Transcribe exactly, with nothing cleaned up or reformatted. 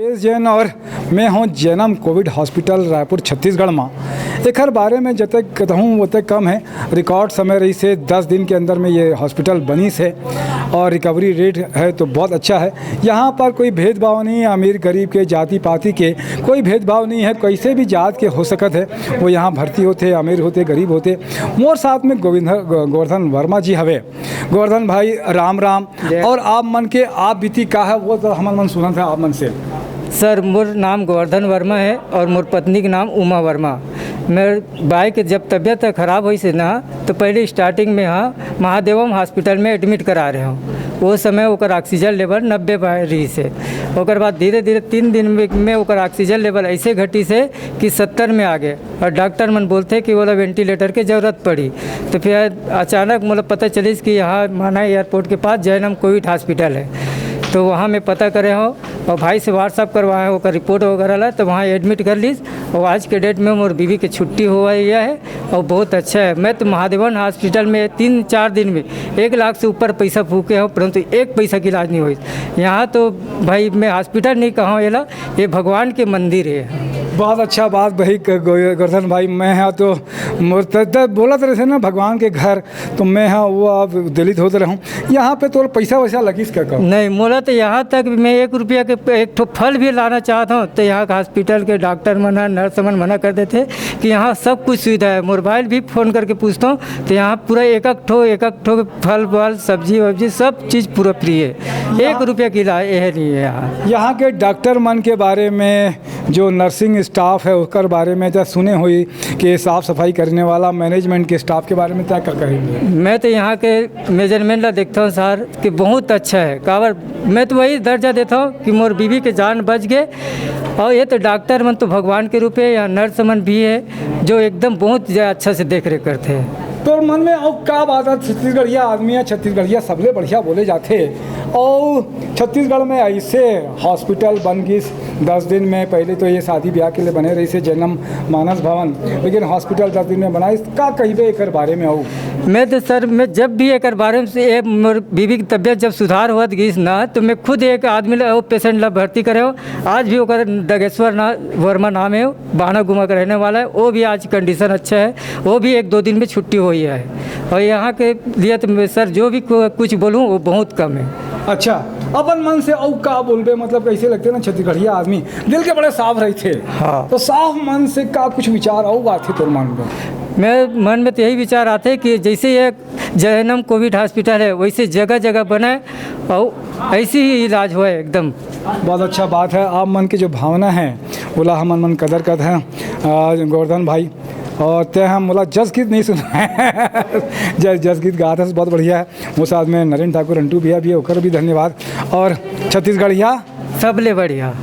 S Jain और मैं हूँ जैनम कोविड हॉस्पिटल रायपुर छत्तीसगढ़ मा। एखर बारे में जतेक कहूँ ओतेक कम है। रिकॉर्ड समय रहिसे दस दिन के अंदर में ये हॉस्पिटल बनिस है और रिकवरी रेट है तो बहुत अच्छा है। यहाँ पर कोई भेदभाव नहीं है, अमीर गरीब के, जाति पाति के कोई भेदभाव नहीं है, कैसे भी जात के हो सकत है वो यहाँ भर्ती होथे, अमीर होथे, गरीब होथे। मोर साथ में गोविंद, गोवर्धन वर्मा जी हवे। गोवर्धन भाई, राम राम। जय। और आप मन के आप बीती का है, वो तो हमन मन सुनत है आप मन से। सर, मोर नाम गोवर्धन वर्मा है और मोर पत्नी के नाम उमा वर्मा। मैं बाई के जब तबीयत खराब होइस ना, तो पहले स्टार्टिंग में हाँ महादेवम हॉस्पिटल में एडमिट करा रहे हूँ। वो समय ओकर ऑक्सीजन लेवल नब्बे पा-, रहिस हे। ओकर बाद धीरे धीरे तीन दिन में, में ओकर ऑक्सीजन लेवल ऐसे घटिस हे कि सत्तर में आ गए। और डॉक्टर मन बोलथे कि बोला वेंटिलेटर के जरूरत पड़ी। तो फिर अचानक मतलब पता चलिस कि यहाँ माना एयरपोर्ट के पास जैनम कोविड हॉस्पिटल है, तो वहाँ मैं पता करे हूँ और भाई से WhatsApp करवाए हूँ, ओकर रिपोर्ट वगैरह ला, तो वहाँ एडमिट कर लीस। और आज के डेट में मोर बीवी के छुट्टी हुआ है और बहुत अच्छा है। मैं तो महादेवन हॉस्पिटल में तीन चार दिन में एक लाख से ऊपर पैसा फूके हूँ, परंतु एक पैसा की इलाज नहीं हुई। यहाँ तो भाई मैं हॉस्पिटल नहीं कहूँ, एला, ये भगवान के मंदिर है। बहुत अच्छा बात भाई ग-, गो-, गोवर्धन भाई, मैं हाँ तो मोर त-, त-, बोलत रहिसे ना भगवान के घर, तो मैं हाँ वो अब दिलित होत रहूँ। यहाँ पे तोर पैसा वैसा लगिस का कहूँ? नहीं, मोला तो यहाँ तक मैं एक रुपया के प-, एक ठो फल भी लाना चाहत हूँ, तो यहाँ के हॉस्पिटल के डॉक्टर मन ह, नर्स मन मना कर देथे कि यहाँ सब कुछ सुविधा है। मोबाइल भी फोन करके पूछता हूँ, तो यहाँ पूरा एक एक ठो, एक एक ठो फल वल, सब्जी वब्जी, सब चीज़ पूरा फ्री है। एक रुपया की ला-, यह नहीं है यहाँ। यहाँ के डॉक्टर मन के बारे में, जो नर्सिंग स्टाफ है, ओकर बारे में तो सुने होई कि साफ सफाई करने वाला मैनेजमेंट के स्टाफ के बारे में क्या, क्या कहेंगे? मैं तो यहाँ के मैनेजमेंट ला देखता हूँ सर कि बहुत अच्छा है। काबर मैं तो वही दर्जा देता हूँ कि मोर बीवी के जान बच गए। और ये तो डॉक्टर मन तो भगवान के रूप है, यहाँ नर्स मन भी है जो एकदम बहुत ज-, अच्छा से देख रेख करते हैं। तोर मन में अउ का बात है, छत्तीसगढ़िया आदमी है, छत्तीसगढ़िया सबले बढ़िया बोले जाथे। और छत्तीसगढ़ में ऐसे हॉस्पिटल बन गिस दस दिन में। पहले तो ये शादी ब्याह के लिए बने रहिसे जैनम मानस भवन, लेकिन हॉस्पिटल दस दिन में बनाइस। का कहिबे एकर बारे में? अउ मैं तो सर, मैं जब भी एकर बारे में से, ये मोर बीवी की तबीयत जब सुधार होत गिस ना, तो मैं खुद एक आदमी ला, वो पेशेंट ला भर्ती करे हो। आज भी ओकर डगेश्वर ना, वर्मा नाम है, बाणा गुमा का रहने वाला है। वो भी आज कंडीशन अच्छा है, वो भी एक दो दिन में छुट्टी हुई है। और यहाँ के लिए तो मैं सर जो भी कु-, कुछ बोलूँ वो बहुत कम है। अच्छा, अपन मन से अउ का बोलबे, मतलब कैसे लगथे ना छत्तीसगढ़िया आदमी दिल के बड़े साफ रहिथे। हाँ। तो साफ मन से का कुछ विचार अउ आथे तोर मन में? मैं मन में तो यही विचार आथे कि जैसे ये जैनम कोविड हॉस्पिटल है वैसे जगह जगह बने और ऐसे ही इलाज होए एकदम। बहुत अच्छा बात है, आप मन की जो भावना है ओला हमन मन कदर करत हैं। आ, गोवर्धन भाई, और ते हम मोला जस गीत नहीं सुना है। जस, जस गीत गात है, बहुत बढ़िया है। मोर साथ में नरेंद्र ठाकुर रंटू भैया भी है, ओकर भी धन्यवाद। और छत्तीसगढ़िया सबले बढ़िया।